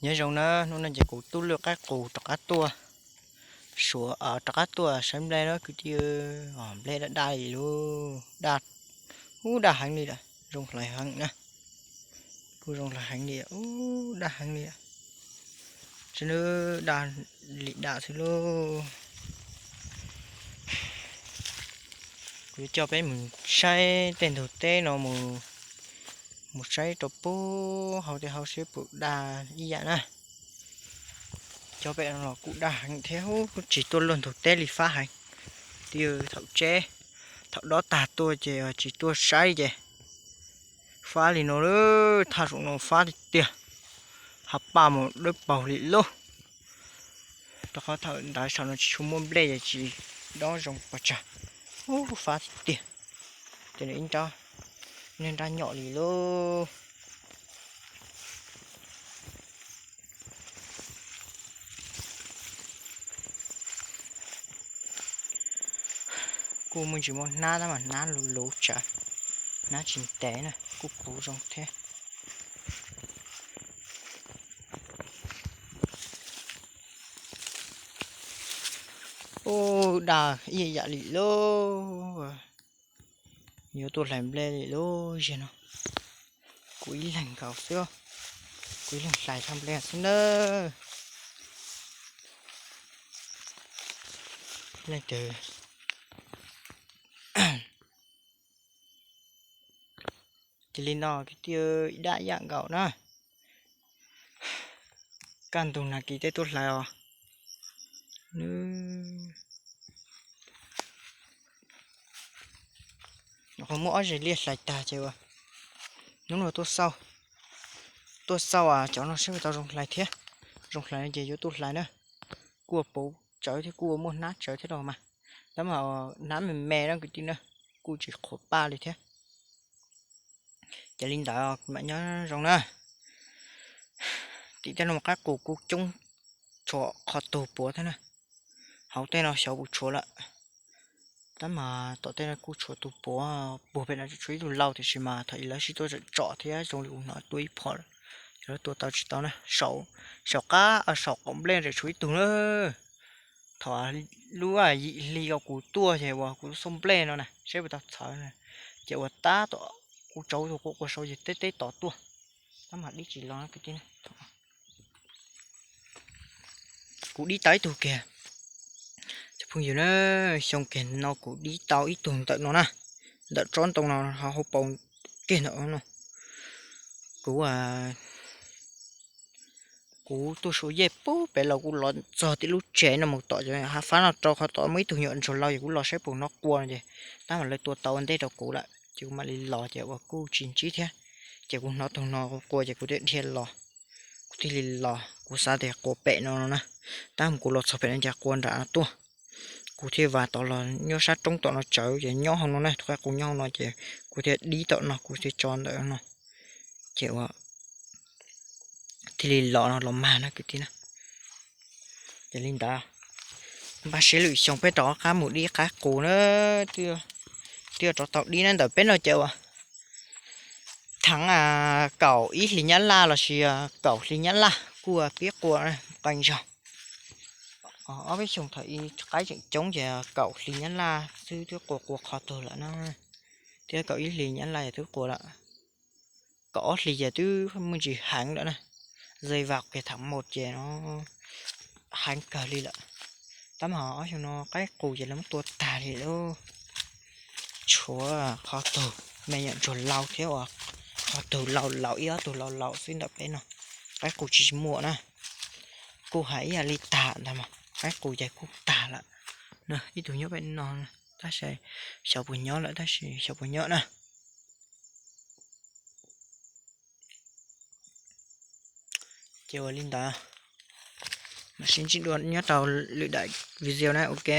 Nyob zoo na, hnub no ces kuv tub lwj qaib qus rov qab tuaj, suav rov qab tuaj saib nplej na kwv tij. Nplej daj daj li lauj, daj, ub daj heev li lawm, zoo hlais heev na, kuj zoo hlais heev li, ub daj heev li, tsis nws daj li daj xwb lauj. Kuv yuav coj peb mus saib tej ntug teb no, mus saib rau puag hauv tej hauv seb puas daj ib yam na. Cov pem no los kuj daj heev thiab, kuj tsis tuaj luaj ntug teb li, fab heev. Twb thaum tseb, thaum dob tag tuaj ces tsis tuaj saib ces fab li no, thaj saum no fab tiag tiag, hav paj mus dawb paug li lauj. Rau qhov thaum ntawd saum no tsis tshua muaj nplej ces tsis dob zoo pes tsawg, ub fab tiag tiag. Ces nws ib nrab, niag nrab nyom li lauj. Kuj muaj ntsis muaj hnab tab mas hnab luv luv tsawv, hnab tsis ntev na, kuj puv zoo thiab. Ub daj ib yam li lauj. Yuav tuaj hlais nplej li lauj, ziag no. Kuv ib leeg nkaus xwb, kuv ib leeg hlais tau nplej xwb nawb. Leej twg Ces li no kwv tij, ib daj yam nkaus na. Kaj ntug nag kis tej tuaj hlais os. Qhov muaj ob zeg liaj hlais tag ces ua hnub no tuaj xauj, tuaj xauj cov no seb puas tau zoo hlais thiab. Zoo hlais no ces yuav tuaj hlais na. Kuj puv tsawv thiab, kuj muaj hnab tsawv thiab los mas, tab mas hnab me me na kwv tij na, kuj tsis qhuav paj li thiab. Ces li ntawd mam nyob zoo na. Tim tej no qaib qus kuj coob, tshuav qhov tug puav thiab na. Hauv tej no xyov puas tshuav lawm, tab mas tom tej no kuj tshuav tus puav, puag pem no tshuav ib tug lau tiam sis mas thaum ub lawv sib tuaj tsom tsom thiab zoo li kuv hnov tuaj ib phom lawm, ces lawv tua tau tsis tau na. Saum qab, saum qaum nplej tseem tshuav ib tug na. Thaum lub yim hli ko kuv tuaj ces uas kuv xauj nplej no na seb puas tau txhawv na, ces uas tab tom kuv tsauv tus quas quas saud ces teb teb tod tuaj, tab mas dib tsis los kwv tij. Kuv dib tau ib tug kiag. Cov phooj ywg na, xyoo kiag no kuv dib tau ib tug ntawm no na, ntawm tsob ntoo no ho hauv paus kiag ntawm no. Kuv, kuv tuaj suav yej pub pem los kuv los txog tim lub tsev no mus tom hav fab no rau qhov tod muaj ib tug nyuam ntsuag lau ces kuv los saib puas hnov qua no ces tab mas lawv tua tau ua ntej rau kuv lawm ces kuv mam li los ces uas kuj tsis ntsib thiab. Ces kuv hnov tus no qua ces kuv thiaj dhia los, kuv thiaj li los, kuv xav tias qua pem no no na, tab mas kuv los txog pem no ces qua nram no tuaj. Kuv thiaj vas tod los nyob sab roob tom no tsawv ces nyob hauv no na, tus qaib qus nyob hauv no ces kuv thiaj dib tom no kuv thiaj tso ntawm no, ces ua thiaj li los no los mag na kwv tij na. Ces li ntawd, npaj siab lwm xyoo peb rov qab mus dib qaib qus na, twb rov tau dib na. Ntawm peb no ces ua theev kaum ib hlis nyab laj los sis kaum hli nyab laj kuj pib qua qee zaug. Ob peb xyoo thaum ub qaib tseem coob ces kaum hli nyab laj xwb twb qua qua qhov twg lawm na, thiab kaum ib hlis nyab laj twb qua lawm. Kaum ob hlis ces twb muaj ntsis heev lawm na, zej vaj kiag tham mus ces no heev kawg li lawm. Tab mas ob xyoo no qaib qus ces lawv muab tua tag li lauj. Tshuav qhov tug me nyuam ntsuag lau thiab uas qhov tug lau laus ib ob tug lau laus xwb ntawm peb no. Qaib qus tsis muaj na, kuj hais ib yam li tag ntag mas qaib qus ces kuj tag lawm. Ib tug nyob pem no, tab sis xyov puas nyob lawm, tab sis xyov puas nyob na. Ces ua li ntawd, mam sib ntsib dua nyob rau lwm daim video na, ok.